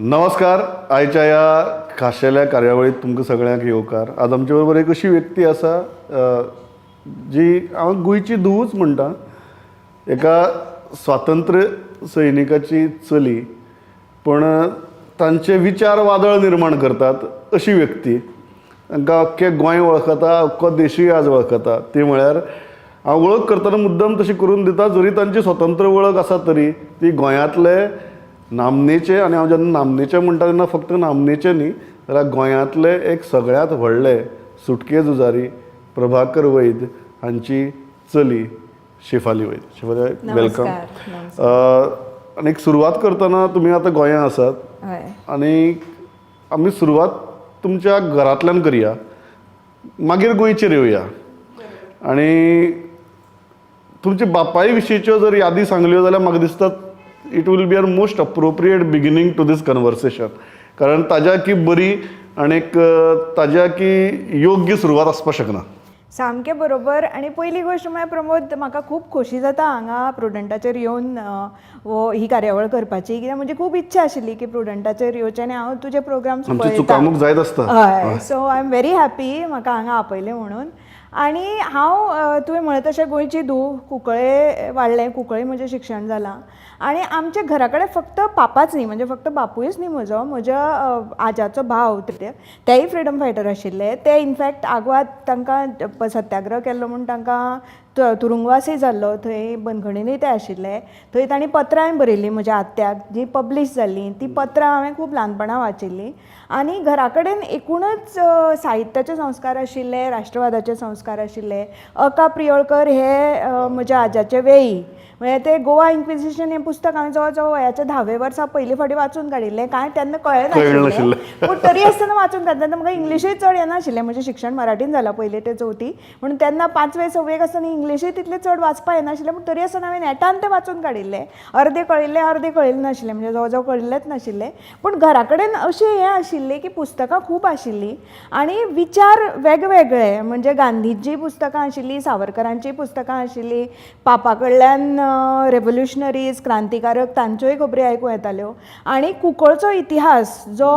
नमस्कार. आयच्या ह्या खाशेल्या कार्यावळीत तुमकां सगळ्यांक येवकार. आज आमचे बरोबर एक अशी व्यक्ती आसा जी हांव गोंयची धुवूच म्हणटा, एका स्वातंत्र्य सैनिकाची चली, पूण तांचे विचार वादळ निर्माण करतात अशी व्यक्ती. तांकां अख्खें गोंय वळखता, अख्खो देशूय आज वळखता. ती म्हळ्यार हांव वळख करतना मुद्दम तशी करून दिता, जरी तांची स्वतंत्र वळख आसा तरी ती गोंयांतले नामनेचे, आनी हांव जेन्ना नामनेचे म्हणटा तेन्ना फक्त नामनेचे न्ही, जाल्यार गोंयांतले एक सगळ्यांत व्हडले सुटके झुजारी प्रभाकर वैद हांची चली शेफाली वैद. शेफाली, welcome. आनी एक सुरवात करतना, तुमी आतां गोंयांत आसात आनी आमी सुरवात तुमच्या घरांतल्यान करया, मागीर गोंयचेर येवया. आनी तुमच्या बापाय विशींच्यो जर यादी सांगल्यो जाल्यार म्हाका दिसता it will be our most appropriate beginning to this conversation, कारण ताज्या की बरी आनीक ताज्या की योग्य सुरवात आसपाक शकना. सामकें बरोबर. आनी पयली गोश्ट म्हळ्यार प्रमोद, म्हाका खूब खोशी जाता हांगा प्रुडंटाचेर येवन हो ही कार्यावळ करपाची, कित्याक म्हजी खूब इच्छा आशिल्ली की प्रुडंटाचेर येवचें आनी हांव तुजे प्रोग्राम्स आमची पळयता. चुकामूक जायत आसता. हय, so I am very happy म्हाका हांगा आपयलें म्हणून. आनी हांव तुवें म्हळें तशें गोंयची धूव, कुंकळे वाडलें, कुंकळे म्हजें शिक्षण जालां. आनी आमच्या घरा कडेन फक्त पापाच न्ही, म्हणजे फक्त बापुयूच न्ही म्हजो, म्हज्या आज्याचो भाव, तेय फ्रिडम फायटर आशिल्ले. ते इनफॅक्ट आगवाद तांकां सत्याग्रह केल्लो म्हूण तांकां तुरुंगवासूय जाल्लो. थंय बंदखणीनूय ते आशिल्ले. थंय तांणी पत्रांय बरयल्लीं म्हज्या आत्याक, जीं पब्लीश जाल्लीं. तीं पत्रां हांवें खूब ल्हानपणा वाचिल्लीं. आनी घरा कडेन एकुणूच साहित्याचे संस्कार आशिल्ले, राष्ट्रवादाचे संस्कार आशिल्ले. अका प्रियोळकर हे म्हज्या आज्याचे वेयी. म्हणजे ते गोवा इन्क्विजिशन हें पुस्तक हांवें जवळ जवळ वयाच्या धावे वर्सा पयले फावटी वाचून काडिल्लें. कांय तेन्ना कळ्ळें कळ्ळें. नाशिल्लें, पूण तरी आसतना वाचून काडटा. तेन्ना म्हाका इंग्लिशूय चड येनाशिल्लें. म्हजें शिक्षण मराठीन जालां पयले ते चवथी, म्हणून तेन्ना पांचवे सवेक आसतना इंग्लिशूय तितलें चड वाचपा येनाशिल्लें, पूण तरी आसतना हांवें नेटान तें वाचून काडिल्लें. अर्दें कळिल्लें, अर्दें कळिल्लें नाशिल्लें, म्हणजे जवळ जवळ कळिल्लेंच नाशिल्लें. पूण घरा कडेन अशें हें आशिल्लें की पुस्तकां खूब आशिल्लीं आनी विचार वेगवेगळे, म्हणजे गांधीची पुस्तकां आशिल्लीं, सावरकरांचीं पुस्तकां आशिल्लीं, पापा कडल्यान रेवोल्युशनरीज, क्रांतिकारक तांच्योय खबरी आयकूं येताल्यो. आनी कुंकळचो इतिहास जो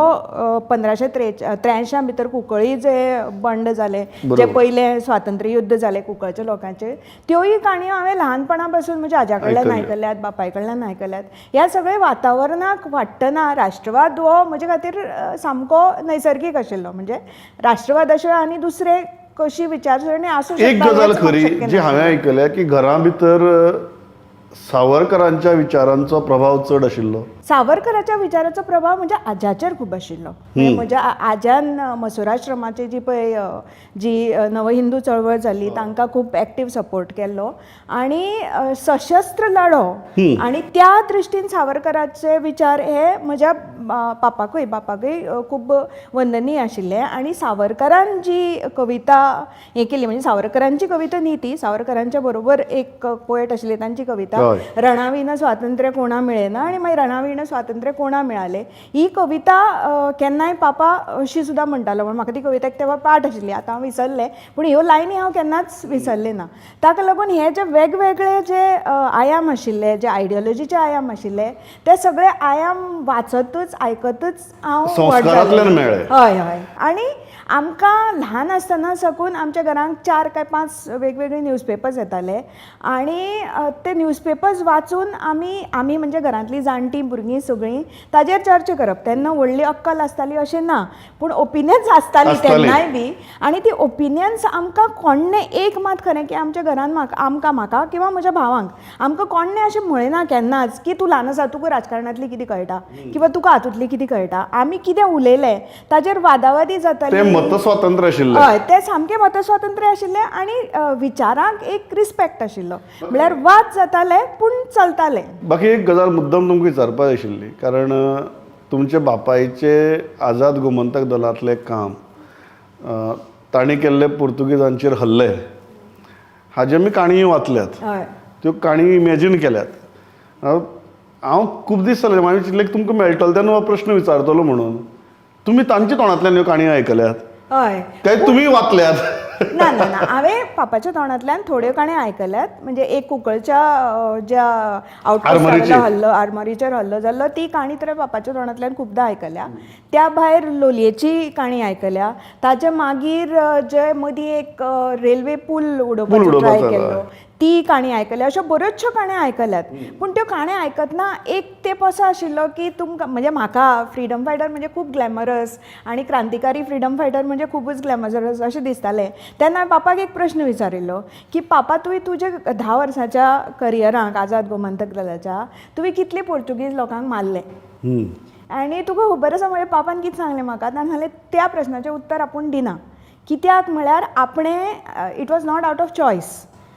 1583 भितर कुंकळी जे बंड जालें, जे पयलें स्वातंत्र्य युद्ध जालें कुंकळच्या लोकांचें, त्योय काणयो हांवें ल्हानपणा पासून म्हज्या आज्या कडल्यान आयकल्ल्यो. आयकल्यात, बापाय कडल्यान आयकल्यात. ह्या सगळे वातावरणाक वाडटना राष्ट्रवाद हो म्हजे खातीर सामको नैसर्गीक आशिल्लो. म्हणजे राष्ट्रवादा शिवाय आनी दुसरे कशी विचारसरणी आसूं एक शकता गजाल हेंच म्हाका खरी शक्य जी नाशिल्लें. हांवें आयकल्या की घरां भितर सावरकरांच्या विचारांचो प्रभाव चड आशिल्लो. सावरकराच्या विचाराचो प्रभाव म्हज्या आज्याचेर खूब आशिल्लो. म्हणजे म्हज्या आज्यान मसुराश्रमाची जी पळय जी नवहिंदू चळवळ जाली, तांकां खूब एक्टीव सपोर्ट केल्लो आनी सशस्त्र लढो आनी त्या दृश्टीन सावरकराचे विचार हे म्हज्या बापाकूय खूब वंदनीय आशिल्ले. आनी सावरकरान जी कविता हें केली, म्हणजे सावरकरांची कविता न्ही ती, सावरकरांच्या बरोबर एक पोएट आशिल्ले, तांची कविता "रणाविण स्वातंत्र्य कोणा मिळेना" आणि मागीर "रणाविण स्वातंत्र्य कोणा मिळाले" ही कविता केन्नाय पापा अशी सुद्दां म्हणटालो. म्हण म्हाका ती कविता तेन्ना पाठ आशिल्ली, आतां हांव विसरलें, पूण ह्यो लायनी हांव केन्नाच विसरलें ना. ताका लागून हे जे वेगवेगळे जे आयाम आशिल्ले, जे आयडियोलॉजीचे आयाम आशिल्ले, ते सगळे आयाम वाचतूच, आयकतूच हांव व्हड जालें. संस्कारांतल्यान मेळ्ळे. हय, आनी आमकां ल्हान आसतना साकून आमच्या घरांत चार काय पांच वेगवेगळे न्यूजपेपर्स येताले आनी ते न्यूजपेपर्स वाचून आमी म्हणजे घरांतलीं जाणटीं, भुरगीं सगळीं ताजेर चर्चा करप. तेन्ना व्हडली अक्कल आसताली अशें ना, पूण ओपिनियन्स आसताली आसताली. तेन्नाय बी. आनी ती ओपिनियन्स आमकां कोण्णें, एक मात खरें की आमच्या घरान म्हाका, आमकां, म्हाका किंवा म्हज्या भावांक, आमकां कोण्णें अशें म्हळें ना केन्नाच की तूं ल्हान आसा, तुका राजकारणांतली कितें कळटा किंवा तुका हातूंतली कितें कळटा. आमी कितें उलयलें ताजेर वादावादी जाताली. ते मतस्वातंत्र्य आशिल्लें. हय, ते सामकें मतस्वातंत्र्य आशिल्लें आनी विचारांक एक रिस्पेक्ट आशिल्लो. म्हळ्यार वाद जाताले पूण चलताले. बाकी एक गजाल मुद्दम तुमकां विचारपाक जाय आशिल्ली, कारण तुमच्या बापायचे आझाद गोमंतक दलांतलें काम, तांणी केल्ले पुर्तुगेजांचेर हल्ले, हाजे आमी काणयो वाचल्यात. त्यो काणी इमॅजीन केल्यात. हांव खूब दीस जाले हांवें चिंतलें की तुमकां मेळटलो तेन्ना हो प्रश्न विचारतलो म्हणून. तुमी तांच्या तोंडांतल्यान ह्यो काणयो आयकल्यात काय तुमी वाचल्यात? ना ना ना, हांवें पापाच्या तोंडांतल्यान थोड्यो काणयो आयकल्यात. म्हणजे एक कुंकळच्या ज्या आरमारीचेर. आउटपोस्टार हल्लो, आरमारीचेर हल्लो जाल्लो, ती काणी तर पापाच्या तोंडांतल्यान खुबदां आयकल्या. त्या भायर लोलयेची काणी आयकल्या. ताच्या मागीर जे मदीं एक रेल्वे पूल उडोवपाचो उडोवपाचो ट्राय जालो, केल्लो हय. ती काणी आयकल्या. अश्यो बऱ्योचश्यो काणयो आयकल्यात. पूण त्यो काणयो आयकतना एक तेंप असो आशिल्लो की तुमकां, म्हणजे म्हाका फ्रिडम फायटर म्हणजे खूब ग्लॅमरस आनी क्रांतिकारी फ्रिडम फायटर म्हणजे खुबूच ग्लॅमरस अशें दिसतालें. तेन्ना हांवें पापाक एक प्रश्न विचारिल्लो की पापा, तुवें तुज्या 10 वर्सांच्या करियराक आझाद गोमंतक दलाच्या तुवें कितले पोर्तुगीज लोकांक मारले? आनी तुका खबर आसा, म्हळ्यार पापान कितें सांगलें म्हाका, ताणें सांगलें त्या प्रश्नाचें उत्तर आपूण दिना. कित्याक म्हळ्यार आपणें it was not out of choice,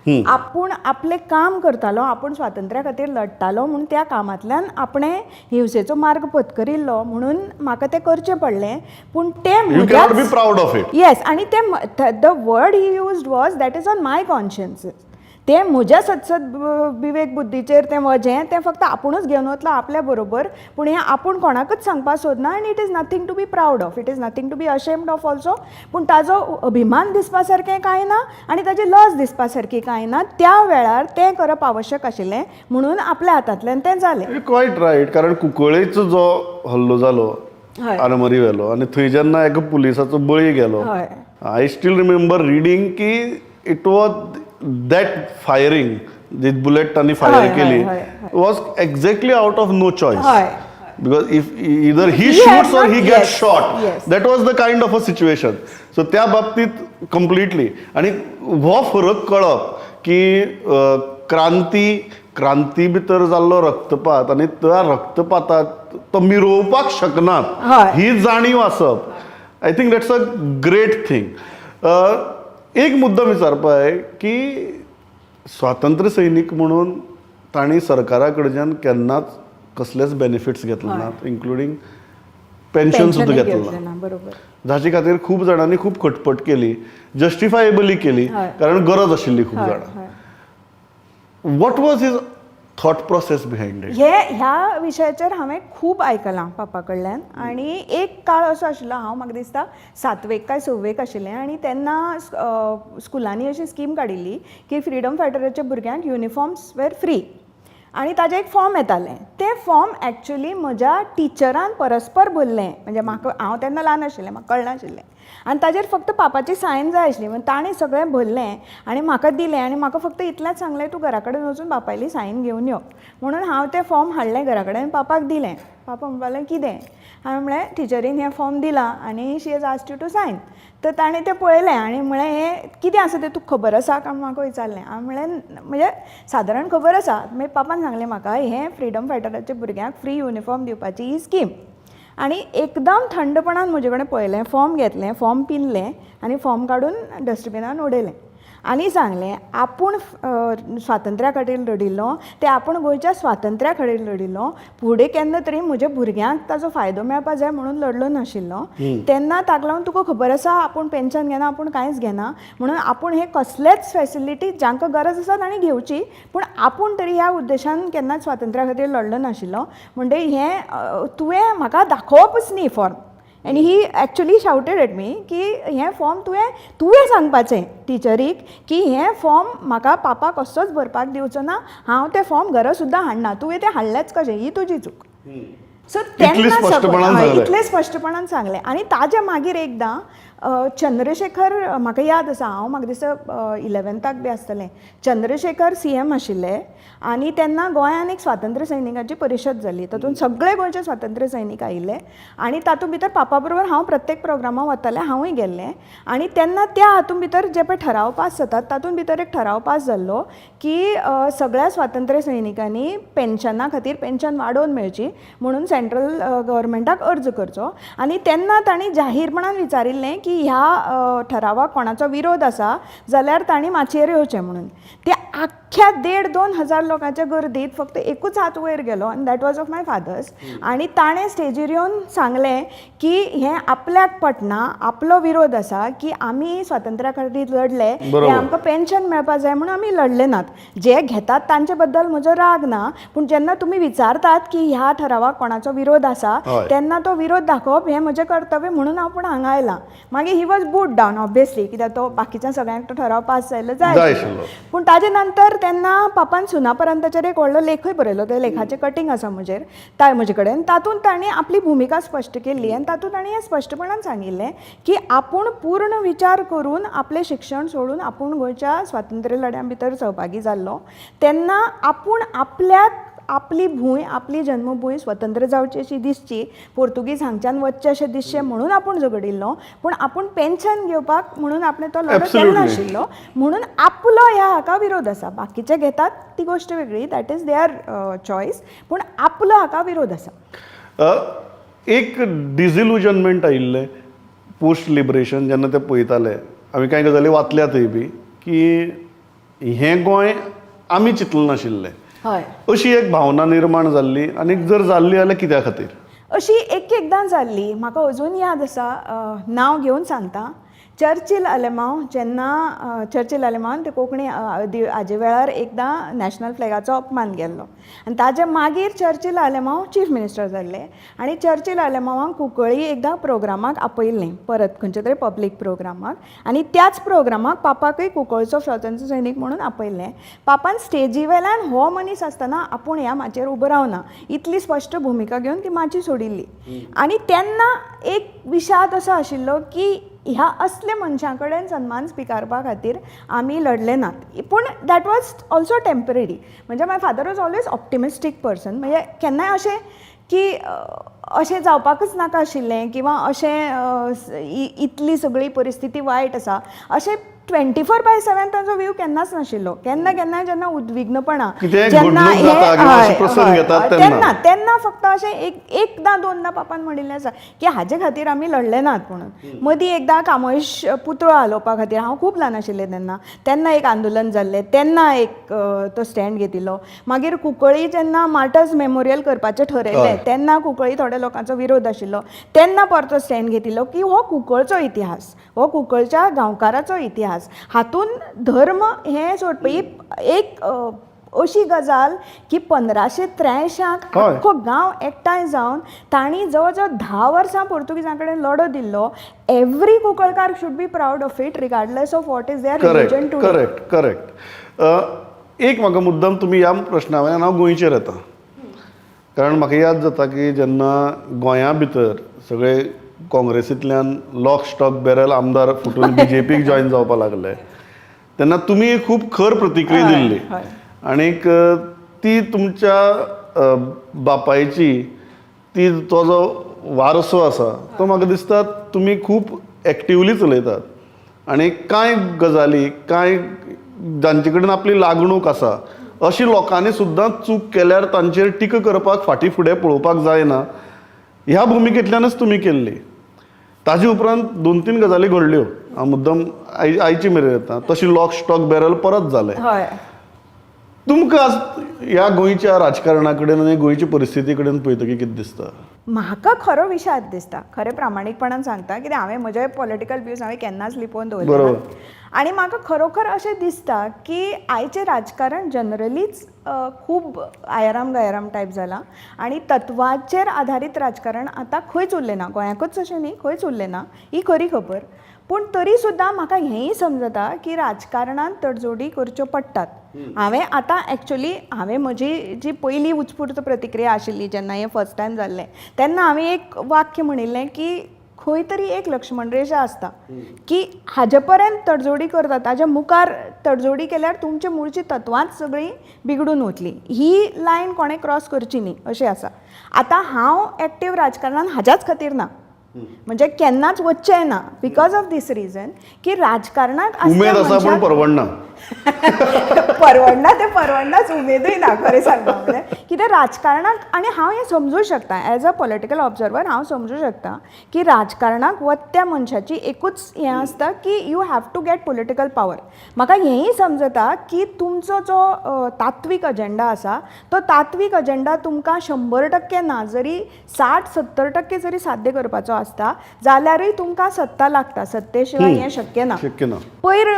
आपूण आपलें काम करतालो, आपूण स्वातंत्र्या खातीर लडटालो, म्हूण त्या कामांतल्यान आपणें हिंसेचो मार्ग पत्करिल्लो, म्हणून म्हाका तें करचें पडलें. पूण तें you cannot be proud of it. Yes, आनी तें the word he used was that is on my conscience. तें म्हज्या सत्सद विवेक बुद्दीचेर तें वजें, तें फक्त आपुणूच घेवन वतलो आपल्या बरोबर, पूण हें आपूण कोणाकूच सांगपाक सोदना. आनी it is nothing to be proud of, it is nothing to be ashamed of also. पूण ताजो अभिमान दिसपा सारकें कांय ना आनी ताजी लज दिसपा सारकी कांय ना. त्या वेळार तें करप आवश्यक आशिल्लें म्हणून आपल्या हातांतल्यान तें जालें. क्वायट रायट, कारण कुंकळेचो जो हल्लो जालो आरमारी व्हेलो आनी थंय जेन्ना एका पुलिसाचो बळी गेलो, I still remember reading की it was that firing, ji bullet तांणी फायर केली was exactly out of no choice, because if either he He had shoots or not- he gets shot, that was the kind of a situation. So त्या बाबतीत completely. आनी हो फरक कळप की क्रांती क्रांती भितर जाल्लो रक्तपात आनी त्या रक्तपातात तो मिरोवपाक शकनात ही जाणीव आसप, I think that's a great thing. एक मुद्दो विचारपा आहे की स्वातंत्र्य सैनीक म्हणून तांणी सरकारा कडच्यान केन्नाच कसलेच बेनिफिट्स घेतले नात, इन्क्लुडींग पेन्शन सुद्दां घेतलें ना. घेतलें ना, बरोबर. जाचे खातीर खूब जाणांनी खूब खटपट केली, जस्टिफायबली केली, कारण गरज आशिल्ली खूब जाणां. What was his thought process behind it? हे ह्या विशयाचेर हांवें खूब आयकलां पापा कडल्यान. आनी एक काळ असो आशिल्लो, हांव म्हाका दिसता सातवेक काय सव्वेक आशिल्लें, आनी तेन्ना स्कुलांनी अशी स्कीम काडिल्ली की फ्रिडम फायटराच्या भुरग्यांक युनिफॉर्म्स वेर फ्री, आनी ताजें एक फॉर्म येतालें. तें फॉर्म एक्चुली म्हज्या टिचरान परस्पर भरलें. म्हणजे म्हाका, हांव तेन्ना ल्हान आशिल्लें, म्हाका कळनाशिल्लें, आनी ताजेर फक्त पापाची सायन जाय आशिल्ली. म्हण ताणें सगळें भरलें आनी म्हाका दिलें, आनी म्हाका फक्त इतलेंच सांगलें, तूं घरा कडेन वचून बापायली सायन घेवन यो म्हणून. हांव तें फॉर्म हाडलें घरा कडेन, पापाक दिलें. पापा म्हणपाक लागले, कितें? हांवें म्हणलें, टिचरीन हें फॉर्म दिलां आनी she has asked you to sign. तर ताणें तें पळयलें आनी म्हळें, हें कितें आसा तें तुका खबर आसा काय म्हाका विचारलें. हांवें म्हणलें, म्हणजे सादारण खबर आसा. मागीर पापान सांगलें म्हाका, हें फ्रिडम फायटराच्या भुरग्यांक फ्री युनिफॉर्म दिवपाची ही स्कीम. आनी एकदम थंडपणान म्हजे कडेन पळयलें, फॉर्म घेतलें, फॉर्म पिनलें आनी फॉर्म काडून डस्टबिनान उडयलें, आनी सांगलें, आपूण स्वातंत्र्या खातीर लडिल्लो तें आपूण गोंयच्या स्वातंत्र्या खातीर लडिल्लो, फुडें केन्ना तरी म्हज्या भुरग्यांक ताजो फायदो मेळपा जाय म्हणून लडलो नाशिल्लो. तेन्ना ताका लागून तुका खबर आसा, आपूण पेन्शन घेना, आपूण कांयच घेना, म्हणून आपूण हे कसलेच फॅसिलिटी जांकां गरज आसा तांणी घेवची, पूण आपूण तरी ह्या उद्देशान केन्नाच स्वातंत्र्या खातीर लडलो नाशिल्लो. म्हणटगीर हें तुवें म्हाका दाखोवपच न्ही form. And he actually shouted at me की हें फॉर्म तुवें तुवें सांगपाचें टिचरीक की हें फॉर्म म्हाका पापा कसोच भरपाक दिवचो ना, हांव तें फॉर्म घरा सुद्दां हाडना, तुवें तें हाडलेंच कशें, ही तुजी चूक. सो इतलें स्पश्टपणान सांगलें. इतलें स्पश्टपणान सांगलें. आनी ताज्या मागीर एकदां चंद्रशेखर, म्हाका याद आसा, हांव म्हाका दिसता इलेवन्थाक बी आसतलें, चंद्रशेखर सीएम आशिल्ले आनी तेन्ना गोंयान एक स्वातंत्र्य सैनिकांची परिशद जाली. तातूंत सगळे गोंयचे स्वातंत्र्य सैनीक आयिल्ले आनी तातूंत भितर पापा बरोबर हांव प्रत्येक प्रोग्रामाक वतालें, हांवूय गेल्लें. आनी तेन्ना त्या हातूंत भितर जे पळय ठराव पास जातात तातूंत भितर एक ठराव पास जाल्लो की सगळ्या स्वातंत्र्य सैनिकांनी पेन्शना खातीर पेन्शन वाडोवन मेळची म्हणून सेंट्रल गव्हर्मेंटाक अर्ज करचो. आनी तेन्ना तांणी जाहीरपणान विचारिल्लें की ह्या ठरावाक कोणाचो विरोध आसा जाल्यार तांणी माचयेर येवचें म्हणून. ते आख्ख्या 1500-2000 लोकांच्या गर्दीत फक्त एकूच हात वयर गेलो आनी that was of my father's. आनी ताणें स्टेजीर येवन सांगलें की हें आपल्याक पटना, आपलो विरोध आसा की आमी स्वातंत्र्या खातीर लडले, हें आमकां पेन्शन मेळपा जाय म्हणून आमी लडले नात, जे घेतात तांचे बद्दल म्हजो राग ना, पूण जेन्ना तुमी विचारतात की ह्या ठरावाक कोणाचो विरोध आसा तेन्ना तो विरोध दाखोवप हें म्हजें कर्तव्य म्हणून हांव पूण हांगा आयलां. मागीर he was boot down obviously, कित्याक तो बाकीच्या सगळ्यांक तो ठराव पास जायलो जाय जाय आशिल्लो. आशिल्लो. पूण ताजे नंतर तेन्ना पापान सुनापरांताचेर एक व्हडलो लेखूय बरयलो. त्या लेखाचें कटींग आसा म्हजेर, म्हजे कडेन. तातूंत तांणी आपली भुमिका स्पश्ट केल्ली आनी तातूंत तांणी हें स्पश्टपणान सांगिल्लें की आपूण पूर्ण विचार करून आपलें शिक्षण सोडून आपूण गोंयच्या स्वातंत्र्य लढ्या भितर सहभागी जाल्लो. तेन्ना आपूण आपल्याक आपली भूंय, आपली जन्मभूंय स्वतंत्र जावची अशी दिसची, पोर्तुगीज हांगच्यान वचचे अशें दिसचें म्हणून आपूण झगडिल्लो, पूण आपूण पेन्शन घेवपाक म्हणून आपणें तो लढो केलो नाशिल्लो, म्हणून आपलो ह्या हाका विरोध आसा. बाकीचे घेतात ती गोश्ट वेगळी, that is there choice, पूण आपलो हाका विरोध आसा. एक डिजिलुजनमेंट आयिल्लें पोस्ट लिबरेशन जेन्ना ते पळयताले, आमी कांय गजाली वाचल्यातय बी की हें गोंय आमी चिंतलें नाशिल्लें, हय, अशी एक भावना निर्माण जाल्ली. आनी जर जाल्ली जाल्यार कित्या खातीर? अशी एक एकदां जाल्ली. म्हाका अजून याद आसा, नांव घेवन सांगता, चर्चील आलेमांव. जेन्ना चर्चील आलेमांवान ते कोंकणी हाजे वेळार एकदां नॅशनल फ्लॅगाचो अपमान केल्लो आनी ताजे मागीर चर्चील आलेमांव चीफ मिनिस्टर जाल्ले आनी चर्चील आलेमांवांक कुंकळी एकदां प्रोग्रामाक आपयल्लें परत खंयच्या तरी पब्लीक प्रोग्रामाक, आनी त्याच प्रोग्रामाक पापाकय कुंकळचो स्वातंत्र्य सैनीक म्हणून आपयल्लें. पापान स्टेजी वेल्यान हो मनीस आसतना आपूण ह्या माचयेर उबो रावना इतली स्पश्ट भुमिका घेवन ती माची सोडिल्ली. आनी तेन्ना एक विशाद असो आशिल्लो की ह्या असल्या मनशां कडेन सन्मान स्विकारपा खातीर आमी लडले नात. पूण that was also temporary. म्हणजे my father was always optimistic person. म्हणजे केन्नाय अशें की अशें जावपाकच नाका आशिल्लें किंवा अशें इतली सगळी परिस्थिती वायट आसा अशें 24/7 तांचो व्यू केन्नाच नाशिल्लो. केन्ना केन्नाय जेन्ना उद्विग्नपणा कितेंय जेन्ना घडणूक जाता हें, किंवा अशे हय, प्रसंग हय, येतात हय, तेन्ना. तेन्ना तेन्ना फक्त अशें एकदां दोनदां पापान म्हणिल्लें आसा की हाजे खातीर आमी लडले नात म्हणून. मदीं एकदां कामोश पुतळो हालोवपा खातीर, हांव खूब ल्हान आशिल्लें तेन्ना, तेन्ना एक आंदोलन जाल्लें, तेन्ना एक तो स्टँड घेतिल्लो. मागीर कुंकळी जेन्ना मार्टर्स मेमोरियल करपाचें ठरयलें तेन्ना कुंकळी थोड्या लोकांचो विरोध आशिल्लो, तेन्ना परतो स्टँड घेतिल्लो की हो कुंकळचो इतिहास, हो कुंकळच्या गांवकाराचो इतिहास, हातून धर्म हें सोडपी एक अशी गजाल की 1583 आख्खो गांव एकठांय जावन तांणी जवळ जवळ 10 वर्सां पोर्तुगीजां कडेन लढो दिल्लो. Every Kunkalkar should be proud of it regardless of what is their religion today. Correct correct. एक म्हाका मुद्दम तुमी ह्या प्रश्ना वयल्यान हांव गोंयचेर येता, कारण म्हाका याद जाता की जेन्ना गोंया भितर सगळे काँग्रेसींतल्यान लॉक स्टॉक बॅरल आमदार फुटून बीजेपीक जॉयन जावपाक लागले तेन्ना तुमी खूब खर प्रतिक्रिया दिल्ली आणीक ती तुमच्या बापायची ती तो जो वारसो आसा तो म्हाका दिसता तुमी खूब एक्टिवली चलयतात आनी कांय गजाली कांय जांचे कडेन आपली लागणूक आसा अशी लोकांनी सुद्दां चूक केल्यार तांचेर टिका करपाक फाटीं फुडें पळोवपाक जायना ह्या भुमिकेंतल्यानच तुमी केल्ली. ताजे उपरांत 2-3 गजाली घडल्यो. हांव मुद्दम आयचे मेरेन येता तशी लॉक स्टॉक बॅरल परत जालें. तुमकां आज ह्या गोंयच्या राजकारणा कडेन आनी गोंयचे परिस्थिती कडेन पळयतकीर कितें दिसता? म्हाका खरो विशाद दिसता, खरें प्रामाणीकपणान सांगता, कित्याक हांवें म्हजे पॉलिटिकल व्यूज हांवें केन्नाच लिपोवन दवरले ना. आनी म्हाका खरोखर अशें दिसता की आयचें राजकारण जनरलीच खूब आयाराम गयाराम टायप जालां आनी तत्वाचेर आधारीत राजकारण आतां खंयच उरलें ना, गोंयाकूच अशें न्ही, खंयच उरलें ना, ही खरी खबर. पूण तरी सुद्दां म्हाका हेंय समजता की राजकारणांत तडजोडी करच्यो पडटात. हांवें आतां एक्चुली हांवें म्हजी जी पयली उत्स्फूर्त प्रतिक्रिया आशिल्ली जेन्ना हें फर्स्ट टायम जाल्लें तेन्ना हांवें एक वाक्य म्हणिल्लें की खंय तरी एक लक्ष्मण रेशा आसता की हाजे पर्यंत तडजोडी करता, ताज्या मुखार तडजोडी केल्यार तुमची मुळची तत्वांच सगळीं बिगडून वतलीं. ही लायन कोणें क्रॉस करची न्ही अशें आसा. आतां हांव एक्टीव राजकारणान हाज्याच खातीर ना, म्हणजे केन्नाच वचचें ना because of these reason की राजकारणाक उमेद आसा पूण परवडना. परवडना तें परवडनाच, उमेदूय ना खरें सांगता म्हणल्यार. कित्याक राजकारणाक, आनी हांव हें समजूं शकता एज अ पॉलिटिकल ऑब्जर्वर, हांव समजूं शकता की राजकारणाक वत्या मनशाची एकूच हें आसता की you have to get political power. म्हाका हेंय समजता की तुमचो जो तात्वीक अजेंडा आसा तो तात्वीक अजेंडा तुमकां 100% ना जरी 60-70% जरी साध्य करपाचो आसता जाल्यारूय तुमकां सत्ता लागता, सत्ते शिवाय हें शक्य ना. शक्य ना. पयर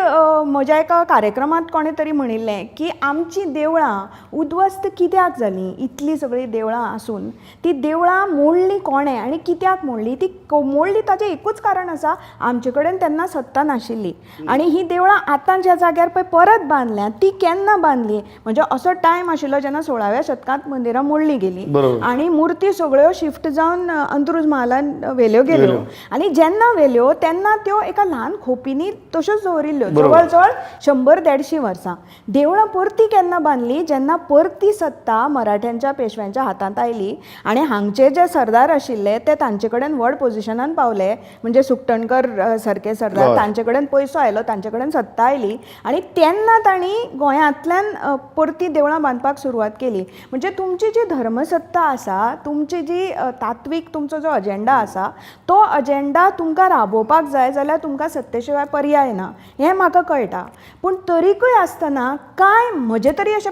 म्हज्या एका कार्यक्रमाक कार्यक्रमांत कोणें तरी म्हणिल्लें की आमचीं देवळां उद्वस्त कित्याक जालीं? इतलीं सगळीं देवळां आसून ती देवळां मोडलीं कोणें आनी कित्याक मोडलीं? ती मोडलीं ताचें एकूच कारण आसा, आमचे कडेन तेन्ना सत्ता नाशिल्ली. आनी हीं देवळां आतां ज्या जाग्यार पळय परत बांदल्यात ती केन्ना बांदली? म्हणजे असो टायम आशिल्लो जेन्ना 16व्या शतकांत मंदिरां मोडलीं गेलीं आनी मुर्ती सगळ्यो शिफ्ट जावन अंत्रुज महालान व्हेल्यो गेल्यो. आनी जेन्ना व्हेल्यो तेन्ना त्यो एका ल्हान खोपींनी तश्योच दवरिल्ल्यो जवळ जवळ 100-150 वर्सां. देवळां परती केन्ना बांदली? जेन्ना परती सत्ता मराठ्यांच्या पेशव्यांच्या हातांत आयली आनी हांगचे जे सरदार आशिल्ले ते तांचे कडेन व्हड पोजिशनान पावले, म्हणजे सुकटणकर सारके सरदार, तांचे कडेन पयसो आयलो, तांचे कडेन सत्ता आयली आनी तेन्ना तांणी गोंयांतल्यान परती देवळां बांदपाक सुरवात केली. म्हणजे तुमची जी धर्मसत्ता आसा, तुमची जी तात्वीक तुमचो जो अजेंडा आसा तो अजेंडा तुमकां राबोवपाक जाय जाल्यार तुमकां सत्ते शिवाय पर्याय ना हें म्हाका कळटा. पूण तरीकय आसतना कांय म्हजें तरी अशें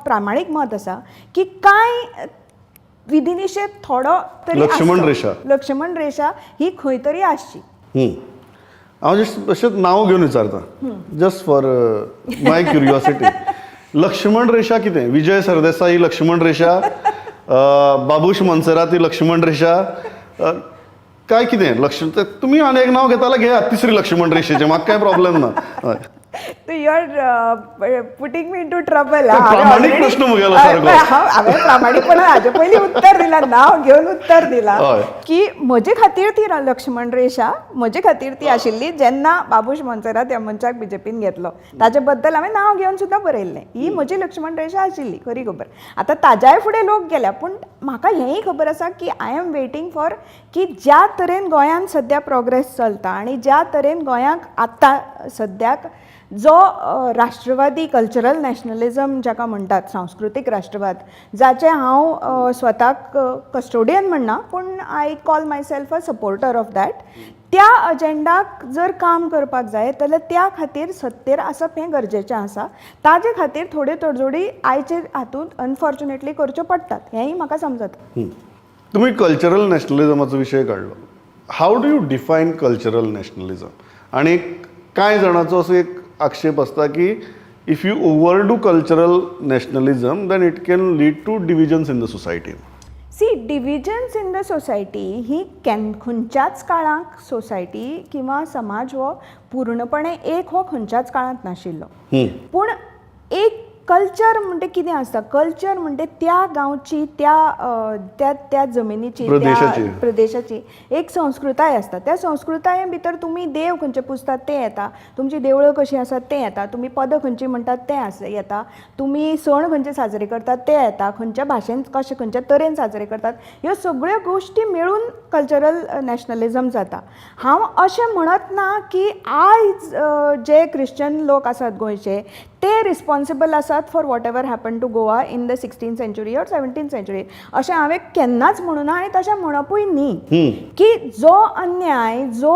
प्रामाणीक मत आसा की कांय विधिनिशेध थोडो तरी लक्ष्मण रेशा. लक्ष्मण रेशा ही खंय तरी आसची. हांव जस्ट अशेंच नांव घेवन विचारता, just for my curiosity. Lakshman रेशा कितें? विजय सरदेसाई लक्ष्मण रेशा, बाबूश मोन्सेरात ही लक्ष्मण रेशा, काय कितें लक्ष्मण? तुमी आनी एक नांव घेता जाल्यार घेयात तिसरी लक्ष्मण रेशेचें, म्हाका कांय प्रॉब्लेम ना. हय. You are putting me into trouble. प्रामाणीक प्रश्न मुगेलो सारको. हांवें प्रामाणीकपणान हाजे पयलीं उत्तर दिलां, नांव घेवन उत्तर दिलां की म्हजे खातीर ती लक्ष्मण रेशा म्हजे खातीर ती आशिल्ली जेन्ना बाबूश मोन्सेरात ह्या मनशाक बीजेपीन घेतलो, ताजे बद्दल हांवें नांव घेवन सुद्दां बरयल्लें. ही म्हजी लक्ष्मण रेशा आशिल्ली खरी खबर. आतां ताज्याय फुडें लोक गेल्या, पूण म्हाका हेंय खबर आसा की I am waiting for की ज्या तरेन गोंयांत सद्या प्रोग्रेस चलता आनी ज्या तरेन गोंयांक आतां सद्याक जो राष्ट्रवादी कल्चरल नॅशनलिजम जाका म्हणटात, सांस्कृतीक राष्ट्रवाद, जाचें हांव स्वताक कस्टोडियन म्हणना पूण I call myself a supporter of that, त्या अजेंडाक जर काम करपाक जाय जाल्यार त्या खातीर सत्तेर आसप हें गरजेचें आसा. ताजे खातीर थोड्यो तडजोडी आयचे हातूंत अनफॉर्च्युनेटली करच्यो पडटात हेंय म्हाका समजता. तुमी कल्चरल नॅशनलिजमाचो विशय काडलो. How do you define cultural nationalism? आनी कांय जाणांचो असो एक आक्षेप आसता की if you overdo cultural nationalism then it can lead to divisions in the society. See, divisions in the society ही केन खंयच्याच काळाक सोसायटी किंवा समाज हो पूर्णपणे एक हो खंयच्याच काळांत नाशिल्लो. पूण एक कल्चर म्हणटा कितें आसता? कल्चर म्हणटा त्या गांवची, त्या त्या त्या जमिनीची, त्या प्रदेशाची. प्रदेशाची एक संस्कृताय आसता. त्या संस्कृताये भितर तुमी देव खंयचे पुजतात तें येता, तुमची देवळां कशीं आसात तें येता, तुमी पदां खंयचीं म्हणटात तें येता, तुमी सण खंयचे साजरे करतात ते येता, खंयच्या भाशेन कशें खंयच्या तरेन साजरे करतात, ह्यो सगळ्यो गोश्टी मेळून कल्चरल नॅशनलिजम जाता. हांव अशें म्हणत ना की आयज जे क्रिश्चन लोक आसात गोंयचे ते रिस्पॉन्सिबल आसात for whatever happen to Goa in the 16 century or 17 century, अशें हांवें केन्नाच म्हणूना आनी तशें म्हणपूय न्ही. की जो अन्याय जो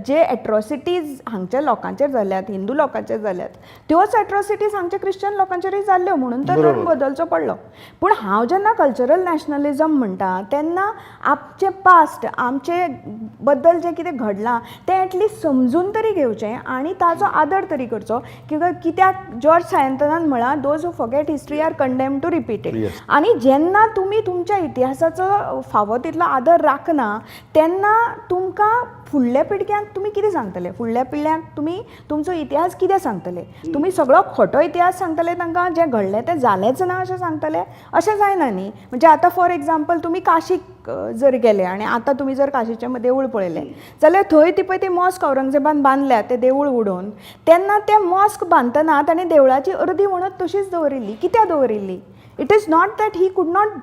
जे एट्रॉसिटीज हांगच्या लोकांचेर जाल्यात, हिंदू लोकांचेर जाल्यात, त्योच एट्रॉसिटीज हांगच्या क्रिश्चन लोकांचेरूय जाल्ल्यो, म्हणून तर धर्म बदलचो पडलो. पूण हांव जेन्ना कल्चरल नॅशनलिजम म्हणटा तेन्ना आमचें पास्ट, आमचे बद्दल जें कितें घडलां तें एटलिस्ट समजून तरी घेवचें आनी ताजो आदर तरी करचो. किंवा कित्याक जॉर्ज सायंतनान म्हळां, those who forget history are condemned to repeat it. आनी जेन्ना तुमी तुमच्या इतिहासाचो फावो तितलो आदर राखना तेन्ना तुमकां फुडल्या पिळग्यांक तुमी कितें सांगतले? फुडल्या पिळग्यांक तुमी तुमचो इतिहास कितें सांगतले? तुमी सगळो खोटो इतिहास सांगतले तांकां, जें घडलें तें जालेंच ना अशें सांगतले? अशें जायना न्ही. म्हणजे आतां फॉर एग्जाम्पल तुमी काशीक जर गेले आनी आतां तुमी जर काशीचें देवूळ पळयलें जाल्यार थंय ती पळय ती मॉस्क औरंगजेबान बांदल्या तें देवूळ उडोवन, तेन्ना तें मॉस्क बांदतना ताणें देवळाची अर्दी वणत तशीच दवरिल्ली. कित्याक दवरिल्ली? It is not that he could not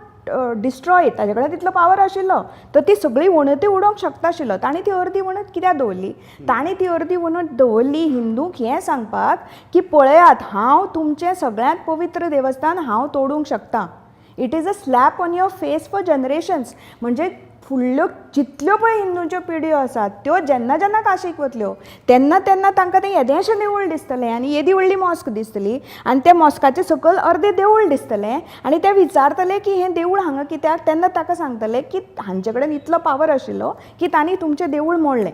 destroy it, ताजे कडेन तितलो पावर आशिल्लो तर ती सगळी वणती उडोवंक शकता आशिल्लो. ताणें ती अर्दी वणत कित्याक दवरली? ताणें ती अर्दी वणत दवरली हिंदूंक हें सांगपाक की पळयात, हांव तुमचें सगळ्यांत पवित्र देवस्थान हांव तोडूंक शकता. It is a slap on your face for generations. म्हणजे फुडल्यो जितल्यो पळय हिंदूंच्यो पिढयो आसात त्यो जेन्ना जेन्ना काशीक वतल्यो तेन्ना तेन्ना तांकां तें येदेंशें देवूळ दिसतलें आनी येदी व्हडली मॉस्क दिसतली आनी त्या मॉस्काचे सकयल अर्दें देवूळ दिसतलें आनी ते विचारतले की हें देवूळ हांगा कित्याक? तेन्ना ताका सांगतले की हांचे कडेन इतलो पावर आशिल्लो की तांणी तुमचें देवूळ मोडलें.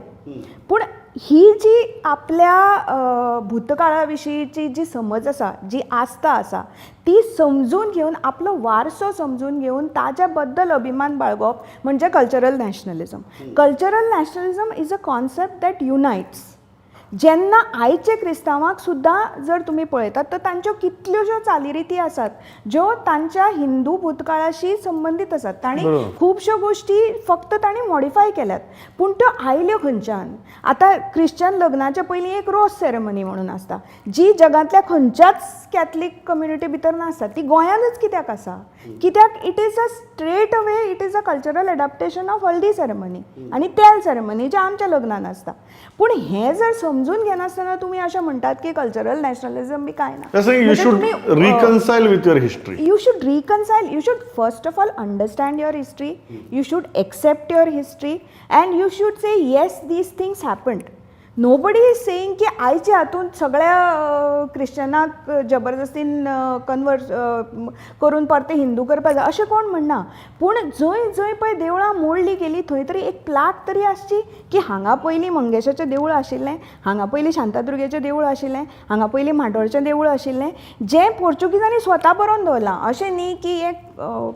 पूण ही जी आपल्या भूतकाळा विशींची जी समज आसा, जी आस्था आसा, ती समजून घेवन, आपलो वारसो समजून घेवन ताच्या बद्दल अभिमान बाळगोवप म्हणजे cultural nationalism. Cultural nationalism is a concept that unites. जेन्ना आयचे क्रिस्तांवाक सुद्दां जर तुमी पळयतात तर तांच्यो कितल्योश्यो चालीरिती आसात ज्यो तांच्या हिंदू भूतकाळाशी संबंदीत आसात. तांणी खुबश्यो गोश्टी फक्त तांणी मॉडिफाय केल्यात, पूण त्यो आयल्यो खंयच्यान? आतां क्रिश्चन लग्नाच्या पयलीं एक रोज सेरेमनी म्हणून आसता, जी जगांतल्या खंयच्याच कॅथलीक कम्युनिटी भितर नासता. ती गोंयांतच कित्याक आसा? कित्याक it is a straight away, it is a cultural adaptation of haldi ceremony आनी तेल सेरेमनी जे आमच्या लग्नान आसता. पूण हें जर समजून घेनासतना तुमी अशें म्हणटात की कल्चरल नॅशनलिजम बी कांय ना. You म्हणजे should तुमी, reconcile with your history. You should reconcile. You should first of all understand your history. You should accept your history and you should say, yes, these things happened. Nobody is saying की आयच्या हातूंत सगळ्या क्रिश्चनाक जबरदस्तीन convert करून परते हिंदू करपा जाय अशें कोण म्हणना. पूण जंय जंय पळय देवळां मोडली गेली थंय तरी एक प्लाक तरी आसची की हांगा पयलीं मंगेशाचें देवूळ आशिल्लें, हांगा पयलीं शांतादुर्गेचें देवूळ आशिल्लें, हांगा पयलीं म्हाड्डोळचें देवूळ आशिल्लें, जें पोर्चुगीजांनी स्वता बरोवन दवरलां. अशें न्ही की हें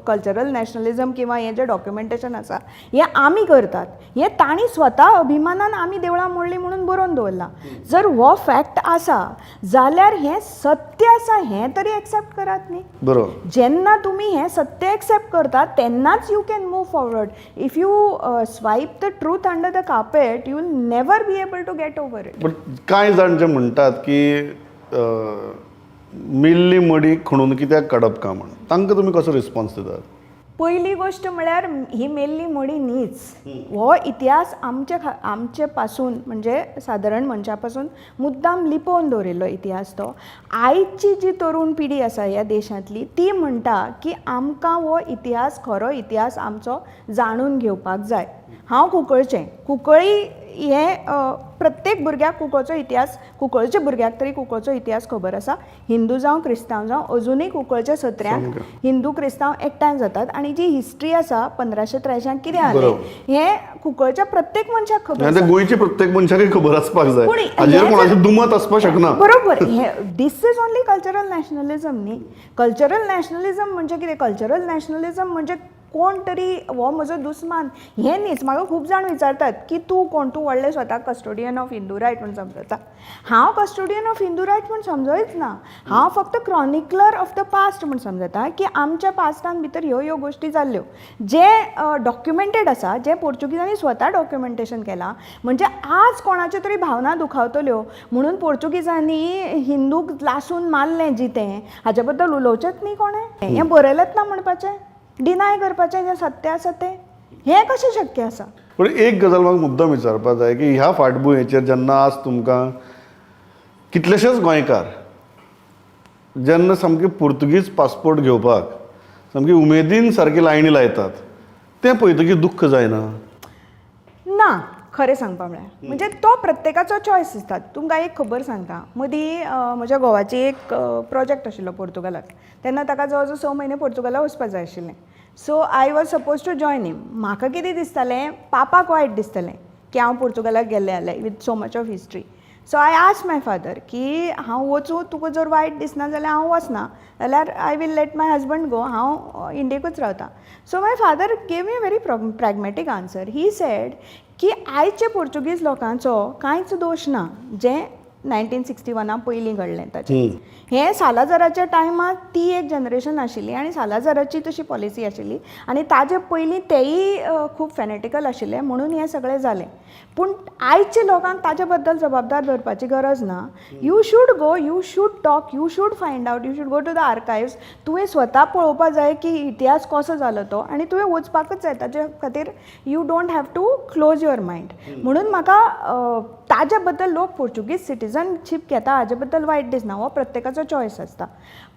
कल्चरल नॅशनलिजम किंवा हें जें डॉक्युमेंटेशन आसा हें आमी करतात. हें तांणी स्वता अभिमानान आमी देवळां मोडलीं म्हणून बरोवन दवरलां. जर हो फॅक्ट आसा जाल्यार हें सत्य आसा हें तरी एक्सेप्ट करात न्ही. जेन्ना तुमी हें सत्य एक्सेप्ट करतात तेन्नाच you can move forward. If you sweep the truth under the carpet, you will never be able to get over it. पण कांय जाण जे म्हणटात की मेल्ली मडी खणून कित्याक काडप का म्हण, तांकां तुमी कसो रिस्पॉन्स दितात? पयली गोश्ट म्हळ्यार ही मेल्ली मडी न्हीच. हो इतिहास आमचे पासून, म्हणजे सादारण मनशा पासून मुद्दाम लिपोवन दवरिल्लो इतिहास तो. आयची जी तरूण पिढी आसा ह्या देशांतली ती म्हणटा की आमकां हो इतिहास, खरो इतिहास आमचो जाणून घेवपाक जाय. हांव कुंकळचें, कुंकळी हें प्रत्येक भुरग्याक कुंकळचो इतिहास, कुंकळच्या भुरग्याक तरी कुंकळचो इतिहास खबर आसा. हिंदू जावं क्रिस्तांव जावं, अजुनूय कुंकळच्या सत्र्यांक हिंदू क्रिस्तांव एकठांय जातात आनी जी हिस्ट्री आसा 1583 कितें जालें हें कुंकळच्या प्रत्येक मनशाक खबर आसा. गोंयची प्रत्येक मनशाकय खबर आसपाक जाय, हाजेर कोणाचें दुमत आसपाक शकना. बरोबर. हे this is only cultural nationalism न्ही. कल्चरल नॅशनलिजम म्हणजे कितें? कल्चरल नॅशनलिजम म्हणजे कोण तरी हो म्हजो दुस्मान हें न्हीच. म्हाका खूब जाण विचारतात की तूं कोण, तूं व्हडलें स्वताक कस्टोडियन ऑफ हिंदू रायट म्हूण समजता. हांव कस्टोडियन ऑफ हिंदू रायट म्हूण समजच ना. हांव फक्त क्रॉनिकलर ऑफ the past म्हूण समजता की आमच्या पास्टान भितर ह्यो ह्यो गोश्टी जाल्ल्यो जे डॉक्युमेंटेड आसा, जें पोर्चुगीजांनी स्वता डॉक्युमेंटेशन केलां. म्हणजे आज कोणाच्यो तरी भावना दुखावतल्यो म्हणून पोर्चुगीजांनी हिंदूक लासून मारलें जितें, हाजे बद्दल उलोवचेंच न्ही कोणें. हें बरयलेंच ना म्हणपाचें, डिनाय करपाचें जें सत्य आसा तें, हें कशें शक्य आसा? पूण एक गजाल म्हाका मुद्दम विचारपाक जाय की ह्या फाटभुंयेचेर जेन्ना आज तुमकां कितलेशेच गोंयकार जेन्ना सामके पुर्तुगीज पासपोर्ट घेवपाक सामकी उमेदीन सारकी लायनी लायतात तें पळयतकीर दुख्ख जायना? ना, खरें सांगपा म्हळ्यार म्हणजे तो प्रत्येकाचो चॉयस आसता. तुमकां एक खबर सांगता, मदीं म्हज्या घोवाची एक प्रोजेक्ट आशिल्लो पोर्तुगालाक, तेन्ना ताका जवळ जवळ 6 म्हयने पोर्तुगालाक वचपाक जाय आशिल्लें. So I was suppose to join him. म्हाका कितें दिसतालें, पापाक वायट दिसतलें की हांव पोर्तुगालाक गेल्लें जाल्यार with so much of history. So I ask my father की हांव वचूं, तुका जर वायट दिसना जाल्यार हांव वचना, जाल्यार I will let my husband go, हांव इंडियेकूच रावता. So my father gave me very pragmatic answer. He said की आयचे पोर्चुगीज लोकांचो कांयच दोश ना जें 1961 पयलीं घडलें ताचें. हें सालाझाराच्या टायमार ती एक जनरेशन आशिल्ली आनी सालाझाराची तशी पॉलिसी आशिल्ली आनी ताजे पयलीं तेयी खूब फॅनेटिकल आशिल्ले म्हणून हें सगळें जालें. पूण आयच्या लोकांक ताजे बद्दल जबाबदार धरपाची गरज ना. You should go, you should talk, you should find out, you should go to the archives. तुवें स्वता पळोवपा जाय की इतिहास कसो जालो तो आनी तुवें वचपाकच जाय. ताजे खातीर you don't have to close your mind. म्हणून म्हाका ताजे बद्दल लोक पोर्चुगीज सिटीजनशीप घेता हाजे बद्दल वायट दिसना, हो प्रत्येकाचो चॉयस आसता.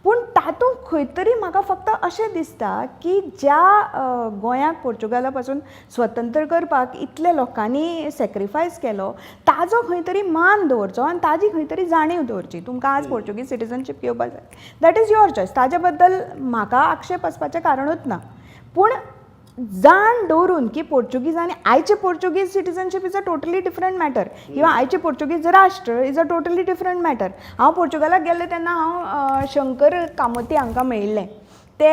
पूण तातूंत खंय तरी म्हाका फक्त अशें दिसता की ज्या गोंयाक पोर्चुगाला पासून स्वतंत्र करपाक इतले लोकांनी सॅक्रिफायस केलो ताजो खंय तरी मान दवरचो आनी ताजी खंय तरी जाणीव दवरची. तुमकां आज पोर्चुगीज सिटीजनशीप घेवपाक जाय, that is your choice, ताजे बद्दल म्हाका आक्षेप आसपाचें कारणूच ना. पूण जाण दवरून की पोर्चुगीजांनी आयचे Portuguese citizenship is a totally different matter किंवा आयचे पोर्चुगीज राष्ट्र is a totally different matter. हांव पोर्चुगलाक गेल्लें तेन्ना हांव शंकर कामती हांकां मेळिल्लें. ते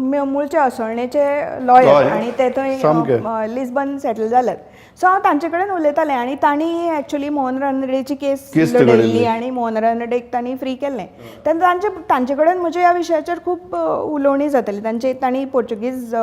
मुळचे असोळणेचे लॉयर आनी ते थंय लिस्बन सेटल जाल्यात. सो हांव तांचे कडेन उलयतालें आनी तांणी एक्चुली मोहन रानडेची केस लढयल्ली आनी मोहन रानडेक तांणी फ्री केल्लें. तेन्ना तांचे कडेन म्हज्या ह्या विशयाचेर खूब उलोवणी जाताली. तांणी पोर्चुगीज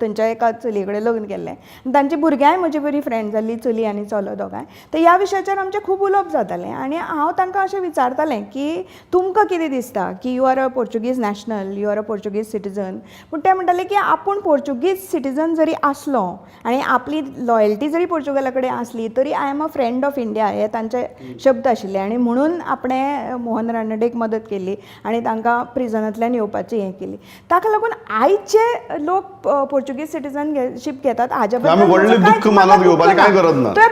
थंयच्या एका चलये कडेन लग्न केल्लें, तांची भुरग्यांय म्हजी बरी फ्रेंड जाल्ली, चली आनी चलो दोगांय. तर ह्या विशयाचेर आमचें खूब उलोवप जातालें आनी हांव तांकां अशें विचारतालें की तुमकां कितें दिसता की you are a Portuguese national, you are a Portuguese citizen. पूण ते म्हणटाले की आपूण पोर्चुगीज सिटीजन जरी आसलो आनी आपली लॉयल्टी जरी पोर्चुगला कडेन आसली तरी I am a friend of India हे तांचे शब्द आशिल्ले आनी म्हणून आपणें मोहन रानडेक मदत केली आनी तांकां प्रिजनांतल्यान येवपाची हें केली. ताका लागून आयचे लोक पोर्चुगीज सिटीजनशीप घेतात हाज्या बद्दल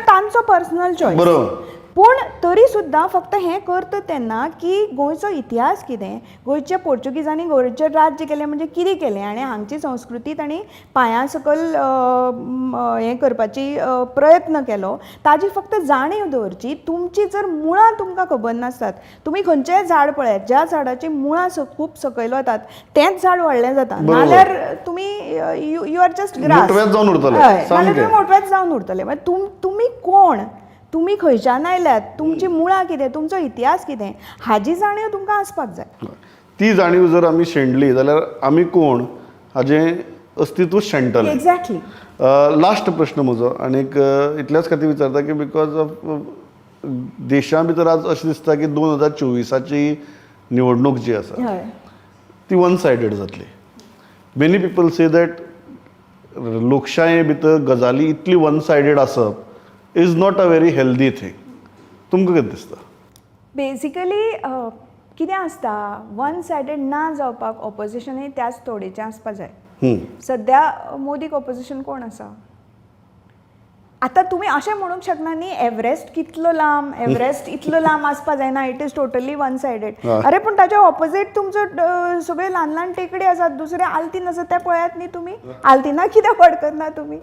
तांचो पर्सनल चॉयस, पूण तरी सुद्दां फक्त हें करता तेन्ना की गोंयचो इतिहास कितें, गोंयच्या पोर्चुगीजांनी गोंयचेर राज्य केलें म्हणजे कितें केलें आनी हांगची संस्कृती तांणी पांया सकयल हें करपाची प्रयत्न केलो ताजी फक्त जाणीव दवरची. तुमची जर मुळां तुमकां खबर नासतात, तुमी खंयचेंय झाड पळयात, ज्या झाडाची मुळां खूब सकयल वतात तेंच झाड व्हडलें जाता, नाल्यार तुमी you are just grass, नाल्यार तुमी मोटवेच जावन उरतले. मागीर तुमी कोण, तुमी खंयच्यान आयल्यात, तुमची मुळां कितें, तुमचो इतिहास कितें हाजी जाणीव तुमकां आसपाक जाय. ती जाणीव जर आमी शेणली जाल्यार आमी कोण हाजें अस्तित्व शेणटलें. एक्झॅक्टली. लास्ट प्रश्न म्हजो आनीक इतल्याच खातीर विचारता की because of देशा भितर आज अशें दिसता की 2024 निवडणूक जी आसा ती वन सायडेड जातली. मेनी पिपल से that लोकशाये भितर गजाली इतली वन सायडेड आसप is not a very healthy thing. तुमकां कितें दिसता? बेसिकली कितें आसता, वन सायडेड ना जावपाक ऑपोजिशनूय त्याच तोडेचें आसपा जाय. सद्या मोदीक ऑपोजिशन कोण आसा? आतां तुमी अशें म्हणूंक शकना न्ही एव्हरेस्ट कितलो लांब, एव्हरेस्ट इतलो लांब आसपा जायना, it is totally one sided. अरे पूण ताच्या ऑपोजीट तुमचो सगळे ल्हान ल्हान टेकडी आसात, दुसरे आल्तीन आसा ते पळयात न्ही तुमी, आल्तिना कित्याक फडकना तुमी?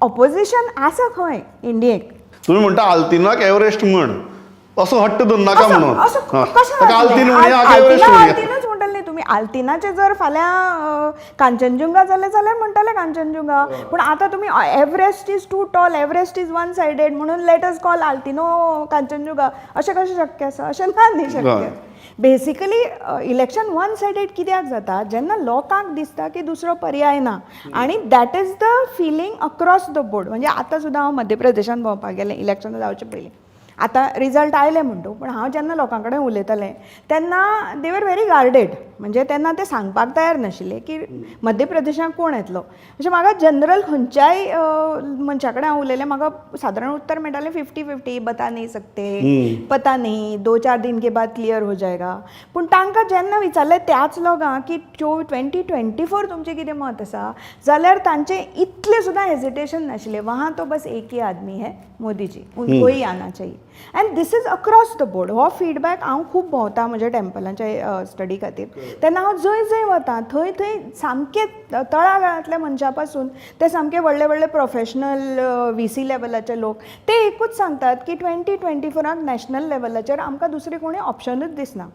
ऑपोजिशन आसा खंय इंडियेक? तुमी म्हणटा आल्तिनाक एव्हरेस्ट म्हण, असो हट्ट धरनाका म्हणून. आल्तिनूच म्हणटले न्ही तुमी. आल्तिनाचे जर फाल्यां कांचनजुंगा जालें जाल्यार म्हणटले कांचनजुंगा, पूण आतां तुमी Everest is too tall, Everest is one sided म्हणून let us call Altino Kanchenjunga, अशें कशें शक्य आसा? अशें ना न्ही शक्य. बेसिकली इलेक्शन वन सायडेड कित्याक जाता, जेन्ना लोकांक दिसता की दुसरो पर्याय ना, आनी that is the feeling across the board. म्हणजे आतां सुद्दां हांव मध्य प्रदेशान भोंवपाक गेलें इलेक्शन जावचे पयलीं, आतां रिजल्ट आयले म्हणटू, पूण हांव जेन्ना लोकां कडेन उलयतालें तेन्ना दे वर व्हेरी गार्डेड, म्हणजे तेन्ना ते सांगपाक तयार नाशिल्ले की मध्य प्रदेशाक कोण येतलो. अशें म्हाका जनरल खंयच्याय मनशा कडेन हांव उलयलें, म्हाका सादारण उत्तर मेळटालें 50-50, बता नहीं सकते, पता नहीं, 2-4 दिन के बाद क्लियर हो जाएगा. पूण तांकां जेन्ना विचारलें त्याच लोकांक की 2024 तुमचें कितें मत आसा, जाल्यार तांचें इतलें सुद्दां हेजिटेशन नाशिल्लें. वहाँ तो बस एक ही आदमी है, मोदी जी, उनको ही आना चाहिए. And this is across the board. हो फीडबॅक हांव खूब भोंवता म्हज्या टेम्पलांच्या स्टडी खातीर, तेन्ना हांव जंय जंय वता थंय थंय सामके तळागाळांतल्या मनशां पासून ते सामके व्हडले व्हडले प्रोफेशनल VC लेवलाचे लोक ते एकूच सांगतात की 2024 नॅशनल लेवलाचेर आमकां दुसरें कोणी ऑप्शनूच दिसना.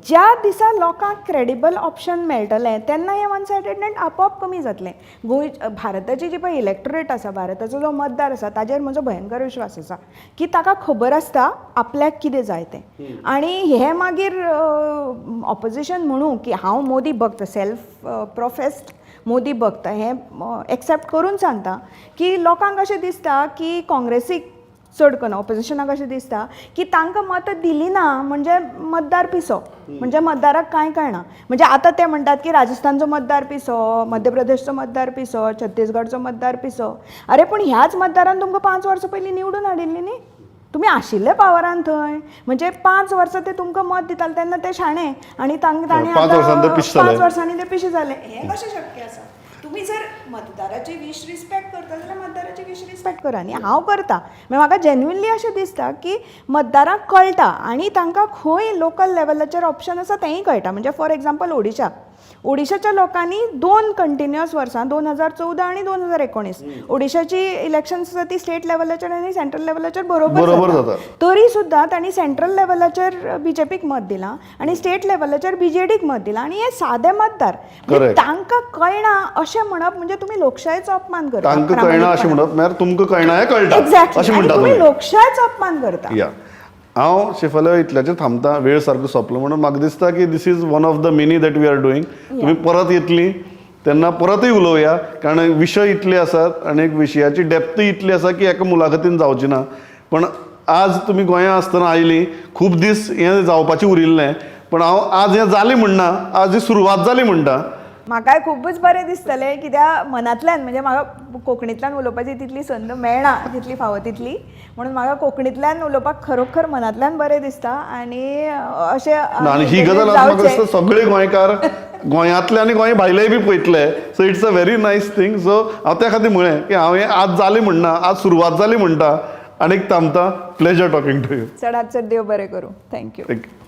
ज्या दिसा लोकांक क्रेडिबल ऑप्शन मेळटलें तेन्ना हें वन सायडेडनेस आपोआप कमी जातलें. गोंय भारताची जी पळय इलेक्टोरेट आसा, भारताचो जो मतदार आसा ताजेर म्हजो भयंकर विश्वास आसा की ताका खबर आसता आपल्याक कितें जाय तें. आनी हें मागीर ऑपोजिशन म्हणू की हांव मोदी भक्त, सेल्फ प्रोफेस्ड मोदी भक्त, हें एक्सेप्ट करून सांगता की लोकांक अशें दिसता की काँग्रेसीक चड करून ऑपोजिशनाक अशें दिसता की तांकां मतां दिली ना म्हणजे मतदार पिसो, म्हणजे मतदाराक कांय कळना. म्हणजे आतां ते म्हणटात की राजस्थानचो मतदार पिसो, मध्य प्रदेशचो मतदार पिसो, छत्तीसगडचो मतदार पिसो. अरे पूण ह्याच मतदारान तुमकां 5 वर्सां पयलीं निवडून हाडिल्ली न्ही, तुमी आशिल्ले पावरान थंय, म्हणजे 5 वर्सां ते तुमकां मत दिताले तेन्ना ते शाणे आनी तांणी 5 वर्सांनी ते पिशे जाले. हें कशें शक्य आसा? तुमी जर मतदाराची विश रिस्पेक्ट करता जाल्यार मतदाराची विश रिस्पेक्ट करा. आनी हांव करता, मागीर म्हाका जेन्युनली अशें दिसता की मतदारांक कळटा आनी तांकां खंय लोकल लेवलाचेर ऑप्शन आसा तेंय कळटा. म्हणजे फॉर एग्जाम्पल ओडिशा, ओडिशाच्या लोकांनी दोन कंटिन्युअस वर्सां, 2014 आनी 2019, ओडिशाची इलेक्शन्स ती स्टेट लेवलाचेर आनी सेंट्रल लेवलाचेर बरोबर बरोबर जाता. जाता. तरी सुद्दां तांणी सेंट्रल लेवलाचेर बीजेपीक मत दिलां आनी स्टेट लेवलाचेर बीजेडीक मत दिलां आनी हे सादे मतदार म्हणजे तांकां कळना अशें म्हणप म्हणजे तुमी लोकशायेचो अपमान करता. तांकां कळना अशें म्हणप म्हळ्यार तुमकां कळना हें कळटा एक्झॅक्टली, अशें म्हणटा तुमी तुमी. लोकशायेचो अपमान करता. या, हांव शेफाली इतल्याचेर थांबता, वेळ सारको सोंपलो म्हणून. म्हाका दिसता की this is one of the many that we are doing. तुमी परत येतली तेन्ना परतूय उलोवया, कारण विशय इतले आसात आनी एक विशयाची डेप्थूय इतली आसा की एका मुलाखतीन जावची ना. पण आज तुमी गोंया आसतना आयली, खूब दीस हें जावपाचें उरिल्लें, पण हांव आज हें जालें म्हणना, आज ही सुरवात जाली म्हणटा. म्हाकाय खुबूच बरें दिसतलें, कित्याक मनांतल्यान म्हणजे म्हाका कोंकणींतल्यान उलोवपाची तितली संद मेळना जितली फावो तितली, म्हणून म्हाका कोंकणींतल्यान उलोवपाक खरोखर मनांतल्यान बरें दिसता आनी अशें ना, आनी ही गजाल आज म्हाका दिसता सगळे गोंयकार, गोंयांतले आनी गोंय भायलेय बी पळयतले. So it's a very nice thing. So हांव त्या खातीर म्हळें की हांव हें आज जालें म्हणना, आज सुरवात जाली म्हणटा आनी थांबता. Pleasure talking to you. चडात चड देव बरें करूं. Thank you. Thank you.